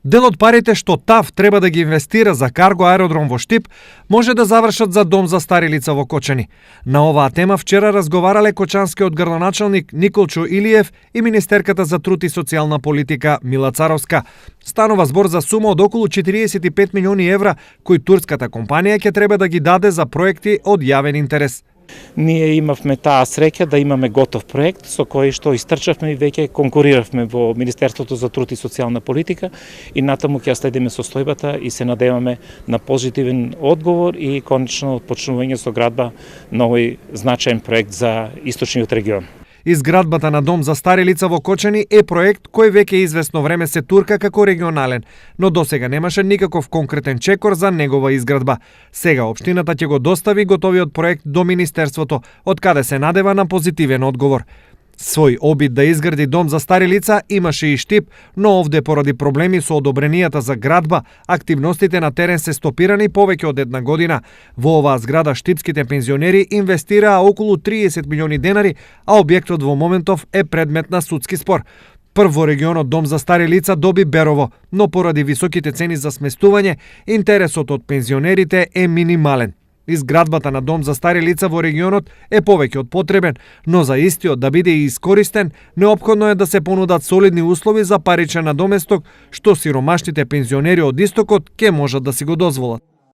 Дел од парите што ТАВ треба да ги инвестира за карго аеродром во Штип може да завршат за дом за стари лица во Кочани. На оваа тема вчера разговарале кочанскиот градоначалник Николчо Илиев и министерката за труд и социјална политика Мила Царовска. Станува збор за сума од околу 45 милиони евра кои турската компанија ќе треба да ги даде за проекти од јавен интерес. Ние имавме таа среќа да имаме готов проект со кој што истрчавме и веќе конкуриравме во Министерството за труд и социјална политика и натаму ќе следиме состојбата и се надеваме на позитивен одговор и конечно почнување со градба на овој значаен проект за источниот регион. Изградбата на дом за стари лица во Кочани е проект кој веќе известно време се турка како регионален, но досега немаше никаков конкретен чекор за негова изградба. Сега општината ќе го достави готовиот проект до Министерството, од каде се надева на позитивен одговор. Свој обид да изгради дом за стари лица имаше и Штип, но овде поради проблеми со одобренијата за градба, активностите на терен се стопирани повеќе од една година. Во оваа зграда штипските пензионери инвестираа околу 30 милиони денари, а објектот во моментов е предмет на судски спор. Прво регионот дом за стари лица доби Берово, но поради високите цени за сместување, интересот од пензионерите е минимален. Изградбата на дом за стари лица во регионот е повеќе од потребен, но за истиот да биде искористен, неопходно е да се понудат солидни услови за паричен надоместок, што сиромашните пензионери од истокот ќе можат да си го дозволат.